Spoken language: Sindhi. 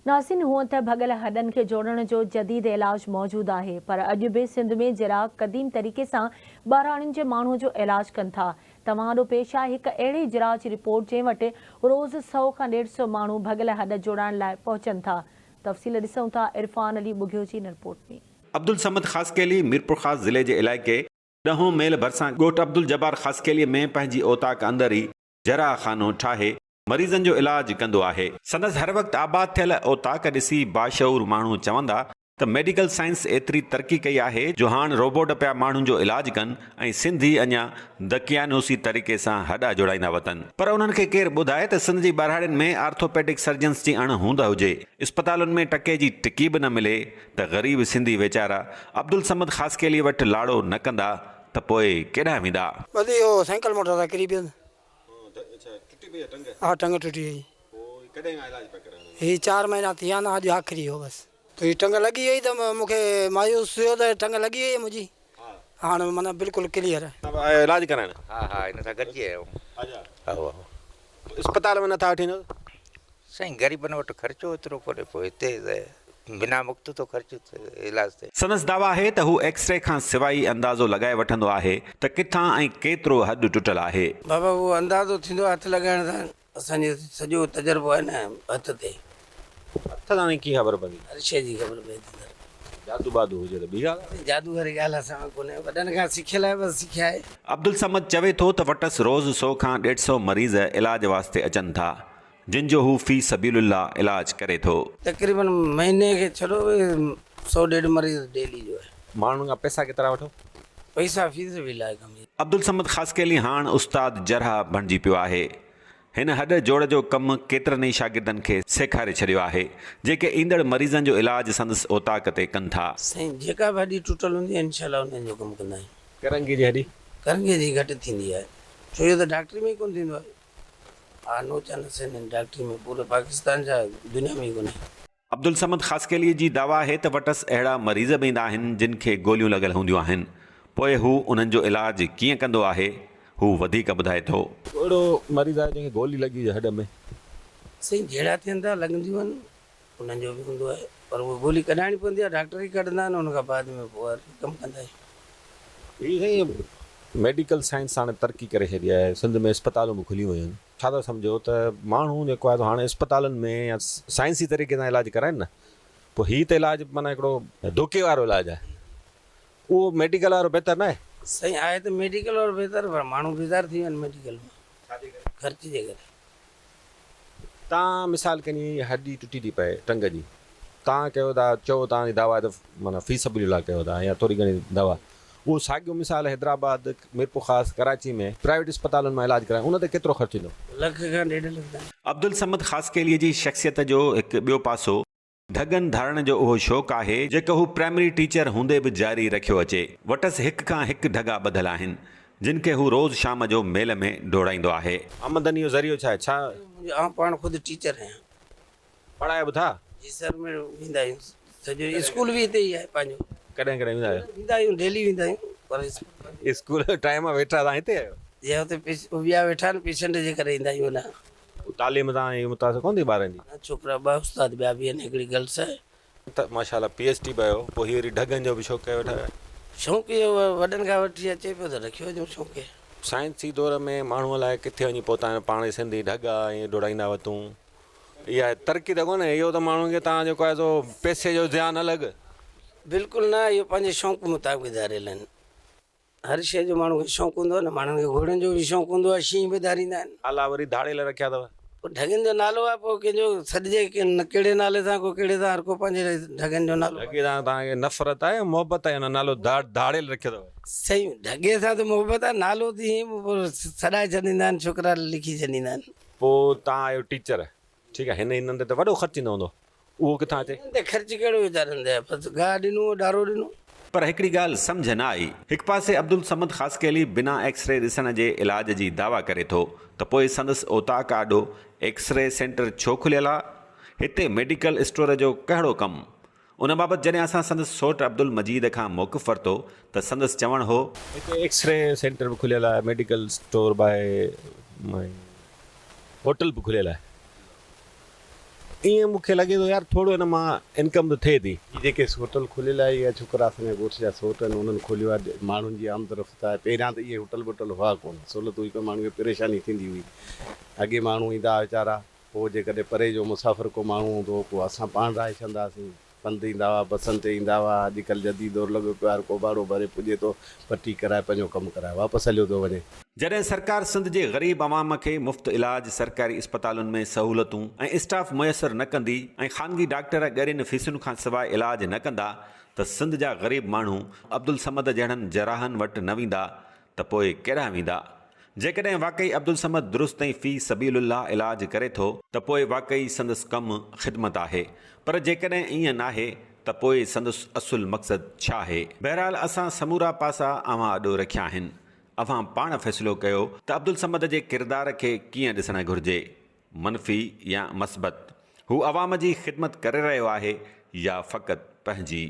ناظرين هونئن ته ڀڳل هڏن کي جوڙڻ جو جديد علاج موجود آهي پر اڄ به سنڌ ۾ جراح قديم طريقي سان ٻهراڙين جي ماڻهو جو علاج ڪن ٿا. توهان آڏو پيش آهي هڪ اهڙي جراح جي رپورٽ جنهن وٽ روز سئو کان ڏيڍ سئو ماڻهو ڀڳل هڏ جوڙائڻ لاء پهچن ٿا. تفصيل ڏسون ٿا عرفان علي ٻگهيو جي هن رپورٽ ۾. عبدالصمد خاصخيلي ميرپورخاص ضلعي جي علائقي ڏهون ميل ڀرسان ڳوٺ عبدالجبار خاصخيلي ۾ پنهنجي اوطاق اندر ئي جراح خانو ٺاهي مريضن جو علاج ڪندو آهي. سندس هر وقت آباد ٿيل اوطاق ڏسي باشعور ماڻهو چوندا ته ميڊيڪل سائنس ايتري ترقي ڪئي آهي جو هاڻ روبوٽ پيا ماڻهن جو علاج ڪن ۽ سنڌي اڃا دقيانوسي طريقي سان هڏا جوڙائيندا وتن. پر انهن کي ڪير ٻڌائي ته سنڌ جي ٻهراڙين ۾ آرٿوپيڊڪ سرجنس جي اڻ هوند هجي، اسپتالن ۾ ٽڪي جي ٽڪي به نه ملي ته غريب سنڌي ويچارا عبدالصمد خاصخيلي وٽ لاڙو نه ڪندا ته پوء ڪيڏانهن ويندا؟ بس اهو سائيڪل موٽر تان ڪري پيس. ها ٽنگ ٽٽي وئي. هي چار مهينا ٿي ويا آهن اڄ آخري هو بس. هي ٽنگ لڳي وئي ته مون کي مايوس ٿيو ته ٽنگ لڳي وئي منهنجي هاڻ معنيٰ بلڪل ڪليئر. علاج ڪرائڻ. ها ها هن سان گڏجي آيو هوم. اڇا. اهو اهو. اسپتال ۾ نٿا وٺي وڃو. سائين غريبن وٽ خرچو ايترو ڪونهي پوء هتي ته بنا مفت ٿو خرچ علاج ٿئي. سندس دعويٰ آهي ته هو ايڪس ري کان سواء ئي اندازو لڳائي وٺندو آهي ته ڪٿان ۽ ڪيترو هڏ ٽٽل آهي. بابا اهو اندازو ٿيندو آهي هٿ لڳائڻ سان اسان جو سڄو تجربو آهي نه هٿ تي. هٿ سان ائين ڪيئن خبر پوندي؟ هر شيء جي خبر پئي ٿي سر. جادو بادو هجي ته ٻي ڳالهه آهي. جادو واري ڳالهه اسان ۾ ڪونهي وڏن کان سکيل آهي بس سکيا آهي. عبدالصمد چوي ٿو ته وٽس روز سئو کان ڏيڍ سئو مريض علاج واسطي اچن ٿا. جن جو هو في سبيل الله علاج ڪري ٿو. تقريبن مهيني کي ڇڏو به سئو ڏيڍ مريض ڊيلي جو آهي. ماڻهن کان پئسا ڪيترا وٺو؟ پئسا في سبيل الله ڪم جي. عبدالصمد خاصخيلي هاڻ استاد جرح بڻجي پيو آهي. هن هڏ جوڙ جو ڪم ڪيترن ئي شاگردن کي سيکاري ڇڏيو آهي، جيڪي ايندڙ مريضن جو علاج سندس اوطاق تي ڪن ٿا. سائين جيڪا به هڏي ٽٽل هوندي آهي انشاء الله انهن جو ڪم ڪندا آهيون. ڪرنگهي جي هڏي؟ ڪرنگهي جي گهٽ ٿيندي آهي ڇو جو ته ڊاڪٽري ۾ ئي ڪونه ٿيندو آهي. ها نو چانس آهن هن ڊاڪٽري ۾ پوري پاڪستان ڇا دنيا ۾ ئي ڪونهي. عبدالصمد خاصخيلي جي دعويٰ آهي ته وٽس اهڙا مريض به ايندا آهن جن کي گوليون لڳل هونديون آهن پوء هو انهن جو علاج ڪيئن ڪندو آهي هو وڌيڪ ٻڌائي ٿو. ڪو اهڙو مريض آهي جنهن کي گولي لڳي هجي هڏ ۾؟ سائين جهيڙا ٿين ٿا لڳنديون آهن انهن جو به هوندو آهي پر اهي گولي ڪڍائڻي پوندي آهي ڊاڪٽر ئي ڪڍندا آهن ان کان بعد ۾ پوء وري ڪم ڪندا آهيون. هي سائين ميڊيڪل سائنس هاڻي ترقي ڪري ڇڏي آهي سنڌ ۾ اسپتالون به کليون ويون آهن ڇا ٿا سمجهو ته ماڻهو جيڪو آهي سو هاڻي اسپتالن ۾ يا سائنسي طريقي سان علاج ڪرائن نه پوء هي ته علاج معنيٰ هڪڙو ڌوڪي وارو علاج آهي اهو ميڊيڪل وارو بهتر نه آهي؟ سائين آهي ته ميڊيڪل وارو بهتر پر ماڻهو بيزار ٿي ويا آهن ميڊيڪل مان خرچ جي ڪري. تان مثال کڻي هڏي ٽٽي ٿي پئي ٽنگ جي تان ڪيو ٿا چئو تان جي دوا ته معنيٰ في سبيل الله ڪيو ٿا يا ٿوري گهڻي دوا اهو ساڳيو مثال حيدرآباد ميرپورخاص ڪراچي ۾ پرائيويٽ اسپتالن مان علاج ڪرايو ان تي ڪيترو خرچ ايندو؟ لک کان ڏيڍ لک تائين. عبدالصمد خاصخيليء جي شخصيت جو هڪ ٻيو پاسو ڍڳن ڌارڻ جو اهو شوق آهي، جيڪو هو پرائمري ٽيچر هوندي به جاري رکيو اچي. وٽس هڪ کان هڪ ڍڳا ٻڌل آهن، جن کي هو روز شام جو ميل ۾ ڊوڙائيندو آهي. آمدني جو ذريعو ڇا آهي؟ ڇا. آئون پاڻ خود ٽيچر آهيان. پڙهايو به ٿا؟ جي سر ۾ ويندا آهيون سڄو اسڪول به هتي ئي آهي پنهنجو. ڪڏهن ڪڏهن ويندا آهيو؟ ويندا آهيون ڊيلي ويندا آهيون پر اسڪول پنهنجو. اسڪول جو ٽائيم آهي ويٺا توهان هتي آهيو؟ جي هتي ٻيا ويٺا آهن پيشنٽ جي ڪري ايندا آهيون هوڏانهن. پوء تعليم تان اهو متاثر ڪونه ٿي ٻارن جي؟ نه ڇوڪرا ٻه استاد ٻيا به آهن هڪڙي گرلس آهي. ته ماشاء الله پي ايڇ ڊي به آهيو پوء هي وري ڍڳن جو به شوق ڪيو ويٺا آهيو. شوق اهو وڏن کان وٺي اچي پيو ته رکيو اچون شوق. سائنسي دور ۾ ماڻهو الائي ڪٿي وڃي پهتا آهن پاڻ سنڌي ڍڳا ائين ڊوڙائيندا وتون اها ترقي ته ڪونهي اهو ته ماڻهن کي تان جيڪو آهي سو پئسي جو زيان الڳ. بلڪل نه اهو پنهنجي شوق مطابق ڌاريل آهن. هر شيء جو ماڻهو کي شوق هوندو آهي نه ماڻهن کي گهوڙن جو به شوق هوندو آهي شينهن به ڌاريندا آهن. نالا وري ڌاڙيل رکيا اٿو. پوء ڍڳين جو نالو آهي پوء ڪنهن جو سڏجي ڪهڙي نالي سان ڪو ڪهڙي سان هر ڪو پنهنجي ڍڳين جو نالو. ڍڳي سان توهان کي نفرت آهي يا محبت آهي ان نالو ڌاڙيل رکيو اٿو. سائين ڍڳي سان ته محبت آهي نالو ته ائين ئي پوء سڏائي ڇڏيندا آهن ڇوڪرا لکي ڇڏيندا آهن. پوء توهان آهيو ٽيچر ٺيڪ آهي هن هنن تي ته وڏو خرچ ايندو هوندو. اهو ڪٿان اچي؟ انهن تي خرچ ڪهڙو ويچارن تي بس گاهه ڏنو ڏارو ڏنو. پر هڪڙي ڳالهه سمجهه نه آئي. هڪ پاسي عبدالصمد خاصخيلي بنا ايڪس ري ڏسڻ جي علاج جي دعويٰ ڪري ٿو ته پوء سندس اوطاق آڏو ايڪس ري سينٽر ڇو کليل آ؟ هتي ميڊيڪل اسٽور جو ڪهڙو ڪم؟ ان بابت جڏهن اسان سندس سوٽ عبدالمجيد کان موقف ورتو ته سندس چوڻ هو. هتي ايڪس ري سينٽر به کليل آهي، ميڊيڪل اسٽور به آهي ۽ هوٽل به کليل آهي. ائين مون کي لڳي ٿو يار ٿورو ان مان انڪم ته ٿئي ٿي. هي جيڪي هوٽل کليل آهي اها ڇوڪرا اسان جا ڳوٺ جا سوٽ آهن انهن کوليو آهي ماڻهن جي آمد رفت آهي پهريان ته اهي هوٽل ٻوٽل هئا ڪونه سهولت هئي ڪونه ماڻهن کي پريشاني ٿيندي هئي اڳي ماڻهو ايندا هئا ويچارا پوء جيڪڏهن پري جو مسافر ڪو ماڻهو هوندو هو پوء اسان پاڻ رهائش ڪندا هئاسين پنڌ ايندا هئا، بسن تي ايندا هئا، اڄڪلهه جديد دور لڳو پيو آهي، هر ڪو ڀاڙو ڀري پڄي ٿو، پٽي ڪرائي پنهنجو ڪم ڪرائي واپس هليو ٿو وڃي. جڏهن سرڪار سنڌ جي غريب عوام کي مفت علاج، سرڪاري اسپتالن ۾ سهولتون ۽ اسٽاف ميسر نه ڪندي ۽ خانگي ڊاڪٽر ڳرين فيسن کان سواء علاج نه ڪندا ته سنڌ جا غريب ماڻهو عبدالصمد جهڙن جراحن وٽ نه ويندا ته پوء ڪيڏانهن ويندا؟ جيڪڏهن واقعي عبدالصمد درست ۽ في سبيل الله علاج ڪري ٿو، ته پوء واقعي سندس ڪم خدمت آهي، پر جيڪڏهن ائين ناهي ته پوء سندس اصل مقصد ڇا آهي؟ بهرحال اسان سمورا پاسا اوهان آڏو رکيا آهن، اوهان پاڻ فيصلو ڪيو ته عبدالصمد جي ڪردار کي ڪيئن ڏسڻ گهرجي، منفي يا مثبت؟ هو عوام جي خدمت ڪري رهيو آهي يا فقط پنهنجي؟